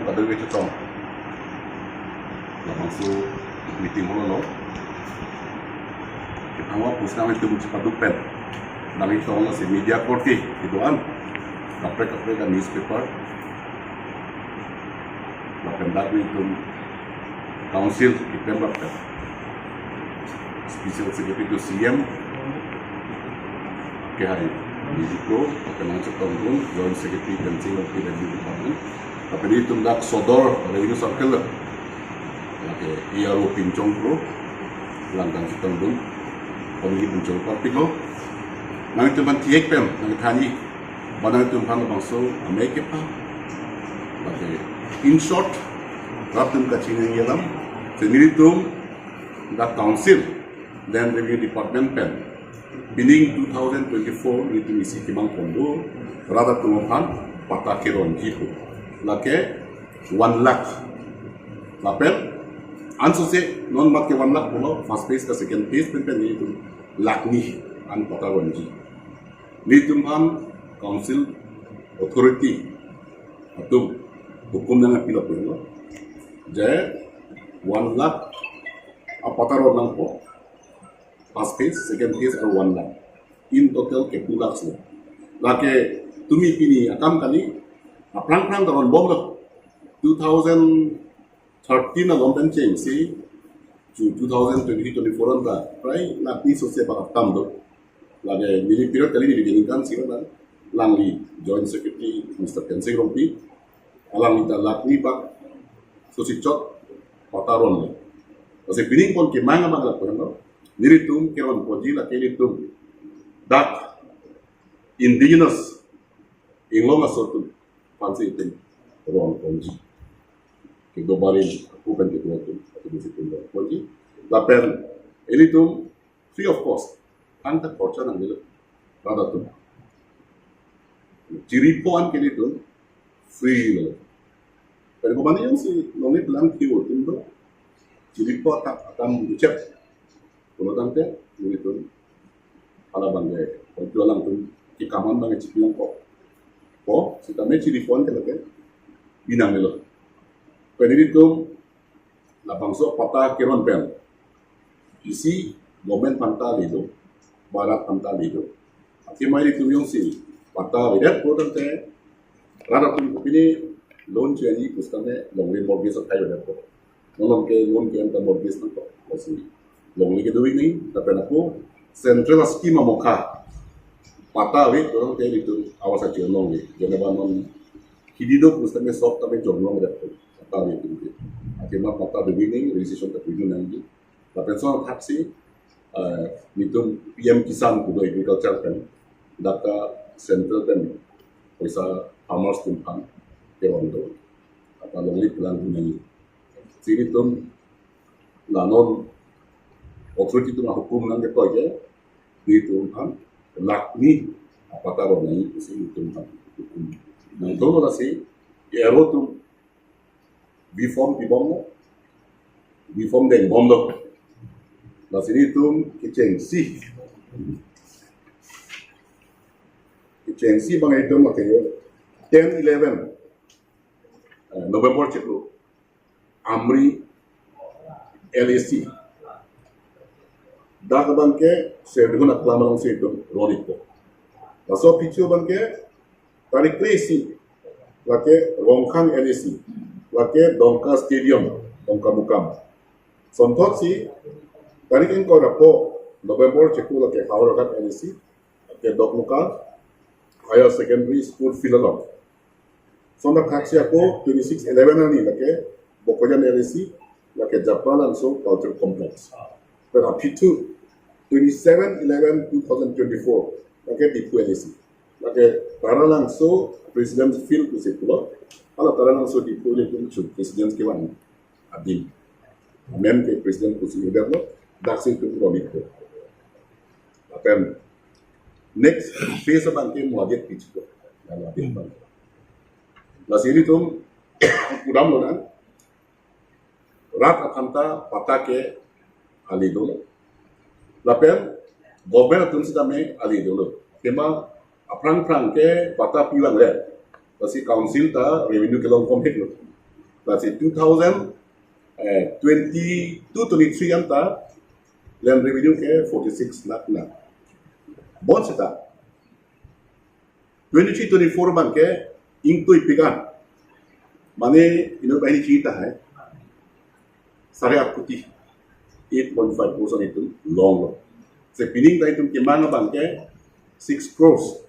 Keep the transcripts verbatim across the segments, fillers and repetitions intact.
Padung kechetong. Labangso meeting hall lo. Kethangwa pusna itu musi paduk pen. Nang itu lo si media korte itu an. Kaprek kaprek kan newspaper. Lapen dak itu council kita berkat. Special Secretary to C M. Kehai. Nijiko, lapen nangchetongdun, Joint Secretary Tensing Rongpi Revenue Department. Lapen itum dak Sodor Revenue Circle. Lake E R O pinchong pro. Langkang chetongdun. Komisi pinchong parpiklo. Nangtum aphan tiek pen, nangthanji. Ba nangtum aphan labangso amei kepa. Lake, in short, rat atum kachiningri alam. Si nelitum dak council, then revenue department pen. Pining two thousand twenty-four nelitum isi kemang pon do, rat atum aphan patta keronji pu. Lake one lakh. Lapen, ansose non mat ke one lakh pulo, first phase ka second phase pen pen nelitum lakh ni an patta ronji. Nelitum aphan council authority atum hukum nangpilo pulo. Je one lakh apatta ron nangpo. First phase, second phase, aru one lakh. In total ke two lakhs lo. Lake tumi pini akam kali, aphrang phrang ta ronbomlo. Two thousand thirteen along pen chengsi, chu two thousand twenty-three twenty-four anta, prai lakh ni sose bak atam do. Lake neli period kali neli ningkan si kan, alangli Joint Secretary Mister Tensing Rongpi, alangli ta lakh ni bak sose chot patta ronlo. Lasi pining pon kemang abang lapu henlo, nelitum keronponji lake nelitum dak indigenous inglong aso atum aphansi itum ronponji. Kedo barim, aku pen kedo atum, aku bisi itum ronponji. Lapen ilitum free of cost. Tangka khorcha nangjilo. Rat atum. Chiripo an ke ilitum free lo. Pen komane jongsi longle pelang kiwo atum do. Chiripo atak atam buchet. Pulo tangte, ilitum hala abang ke, ojo alangtum kekaman abang ke chipilangpo. Ko, sitame chiripo an ke lake binangnelo. Pen ilitum labangso patta keron pen isi government aphanta le do, ba rat aphanta le do. Athema ilitum jongsi patta avedet pulo tangte, rat atum kopine loan cheji pusitame longle mortgage athai avedet pulo. Non along ke loan ke-en ta mortgage nangkok. Lasi longle kedo nangji, lapen ako central scheme amokha patta ave pulo tangte ilitum awas achi longle. Jene ba non hidi do pusitame sok tame jom longle. Patta ave ilitum ke. Athema patta do nangji, registration ta do nangji. Lapen lason athaksi, eh, nelitum P M Kisan pu do agriculture pen, dak ta central pen poisa farmers atum aphan keron do. Apa longle pelang do nangji. Si nelitum la non authority atum ahukum nangketoi ke, nelitum aphan lakh ni apatta ron nangji pusi nelitum aphan hukum nangdolo. Lasi E R O atum B form pibomlo, B form dengbomlo. Lasi nelitum kechengsi, kechengsi abang itum lake ten eleven, eh, November chiklo, Amri L A C. Dak abang ke Serdihun aklam alongsi itum ron-ikpo. Laso apichu abang ke tarik kre-isi, lake Rongkhang L A C, lake Dongka Stadium, Dongkamukam. Sonthotsi tarik ingkoi ra pho November chiklo, lake Howraghat L A C, lake Dokmoka Higher Secondary School field along. Sonthot athaksi ako twenty-six eleven arni lake Bokajan L A C, lake Japralangso Cultural Complex. Pen aphi thu twenty-seven eleven two thousand twenty-four, lake Diphu L A C, lake Taralangso President's Field pusi pulo. Hala Taralangso Diphu le tum chu President kevang adim. Amen ke President pusi irdetlo, daksi itum ron-ikpo. Lapen next phase abang ke Muadet pichiko. Muadet abang. Lasi nelitum kudam lonang, rat aphanta patta ke ale dolo. Lapen government atum sitame ale dolo. Tema aphrang phrang ke patta pivangve. Lasi council ta revenue kelong komhek lo. Lasi two thousand, eh, twenty-two twenty-three anta land revenue ke forty-six lakh na. Bonseta twenty-three twenty-four abang ke ingtui pigan. Mane inut banghini chinitahai. Sare aat koti, eight point five percent itum longlo. Si pining ta itum kemang abang ke six crores.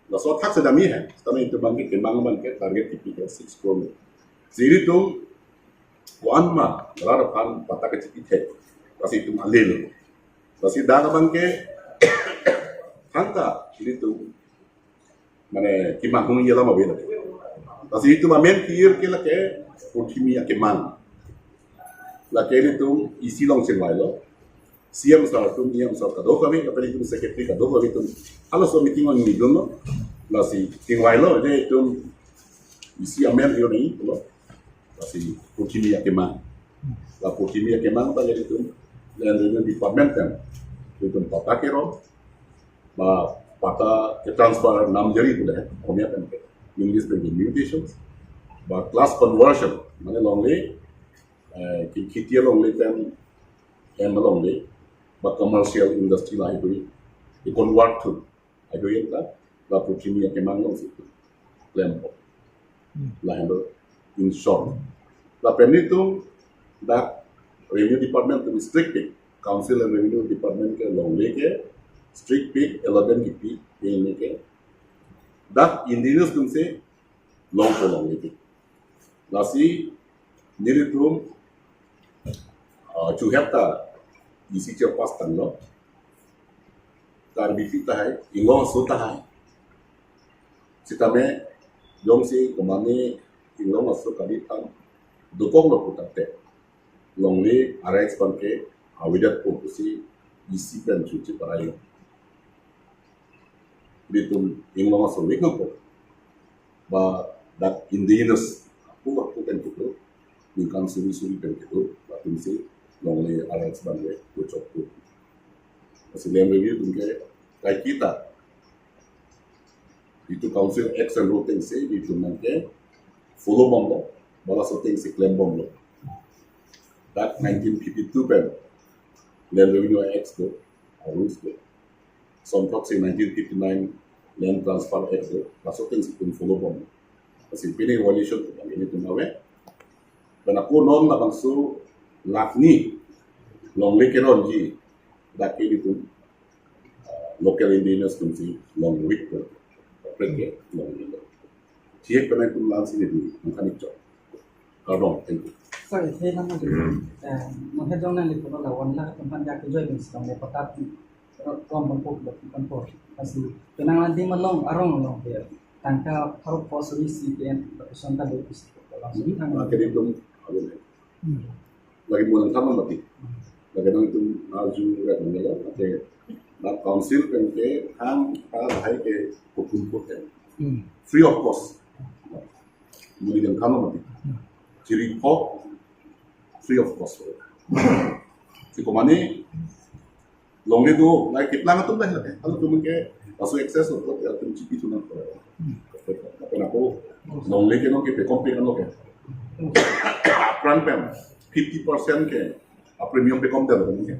Laso athak si dam-i hai. Setame itum abang ke kemang abang ke target kipi ke six crore. Si itum ko-an ma rat aphan patta kachipithek, lasi itum ale lo. Lasi dak abang ke thangta itum mane kemang hung yelam ave lo. Lasi itum amen ki-ir ke lake Purthimi akemang. Lake itum isi along chingvailo. C M sir atum, E M sir kadokave, lapen itum secretary kadokave atum halaso meeting along nidunlo. Lasi chingvailo, je itum isi amen yo ni lo. Lasi Purthimi akemang. La Purthimi akemang ta itum land revenue department pen itum patta keron, ba patta ke-transfer, namjari pu lahai Odia pen ke, English pen ke mutations, ba class conversion, mane longle, eh, ki kheti alongle pen hem alongle, ba commercial industry lahai dui, i convert thu lahai dui anta la Purthimi akemang alongsi klempo. Hmm. Lahenlo, in short. Lapen itum dak revenue department atum strict pik, council and revenue department ke longle ke strict pik, allotment kipi, ini ke dak indigenous atumsi longpo longle pik. Lasi nelitum, ah, chuhep ta isi chairperson lo. Karbipi tahai, Inglong aso tahai. Setame jongsi komane Inglong aso kali thang dokoklo pu tangte, longle a-rights abang ke avedetpo pusi isi pen chuchi parai. Itum Inglong aso vek nangpo. Ba dak indigenous ako ako pen kedo, ningkan suri suri pen kedo, latumsi longle a-rights abang le kuchok tu. Lasi land revenue atum ke kaiketa itum Council Acts and Rule atengsi itum abang ke follow bomlo, ba laso atengsi klem bomlo. Dak nineteen fifty-two pen Land Revenue Acts do, rules do. Lason thotsi nineteen fifty-nine Land Transfer Act do, laso atengsi itum follow bom. Lasi pine violation tu kami itum ave. Pen ako non labangso lakh ni longle keronji, dak ke itum, uh, local indigenous atumsi long week tu, separate ke longle. Thiek pen itum la-ansi neli nangkhanik chok. Kardom, thank you. Sorry, the number, eh, mungkin jong nangli pulo la one lakh atum aphan jak kejoi dun sitong le patta kom bangpo, kom bangpo. Lasi penang adim along arong along ke tangka pharo pho suri isi pen, ratusan ta do isi. Langsung Hmm, thang. Lake di belum, apa ni? Hmm. Lake mo nangthan mati. Hmm. Lake nangtum arju rat nanglo, lake na council pen ke thang ta lahai ke hukum ko ke. Hmm. Free of cost. Mo nangthan mati. Hmm. Chiri pho free of cost. Si komane longle do, lahai keplang atum lahai lake. Halatum ke laso access lo, atum chipi tu nangpo. Apa nangpo, longle ke nangkepekom pe kan lo ke. Aphrang pen fifty percent ke a-premium pekom det lo ke.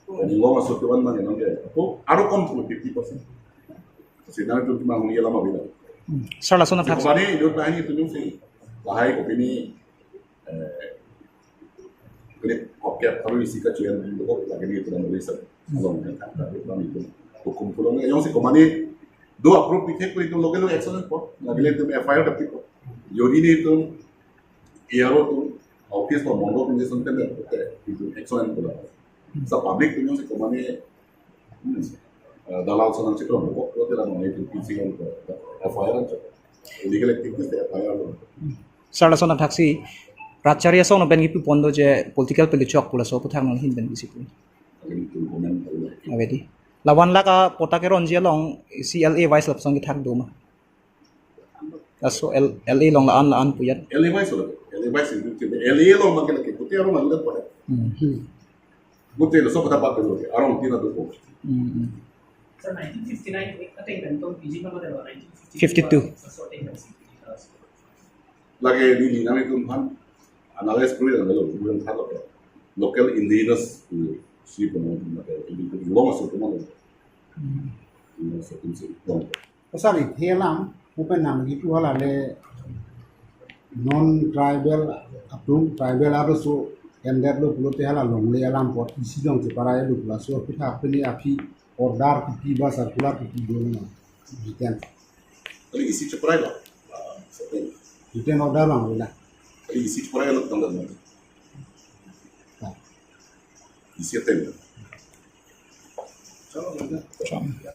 Ningkan aso tuan mang nangke. Ako, aro kom tu fifty percent. Lasi nangtum kemang hung yelam ave lo. Hmm. Sir, lason athak. Komane itum banghini atum jongsi lahai kopine, eh, klik kokep haru isi kachian dokok lake di tuan reason. Along kan, tapi kami itu hukum pulang. Jongsi komane do approve pithek ko itum local action po. Lake itum F I R dapik ko. Jodi nelitum A R O atum, office lo, mondol atum, jason pen itum action pulang. Sa public atum jongsi komane, hmm, eh, dalal ason nangcheklo, ko, ko tela nang itu P C kan ko, F I R kan chok. Illegal activities te F I R lo. Sir, lason athaksi rat chari ason pen kipu pon do je political peli chok pu laso aputhak nanghin pen bisi pu. Lake itum comment ave lo. Ave di. La one lakh apatta keronji along si L A wise lapuson kethak do ma? Laso L-, L A along la-an la-an pu jat. L A wise lo. L A wise itu, L A along makin lake pute arong makin lake. Hmm. Pute laso kota apa lo, arong tina do ko. Hmm, hmm. Sir, nineteen fifty-nine ateng pen tong P G nama de nineteen fifty-two. Fifty-two. Laso ateng pen si. Lake neli nanglitum aphan analyze kuri lalo, bukan satu ya. Local indigenous, hmm, si pemang, lake, ini belum masuk ke mana? Ini masuk ke sini, belum. Pasal isi alam, mo pen nangkipu hala le non tribal atum, tribal arloso endetlo pulote hala longle alam apot isi along cheparai lo pu laso aphi tha pini aphi order kipi ba circular kipi dolo na. Jiten. Kali isi cheparai lo. Ah, seperti. Jiten order bang wala. Kali isi cheparai lo tanggal nanti. Nah. Isi tem. Chalo, nanti.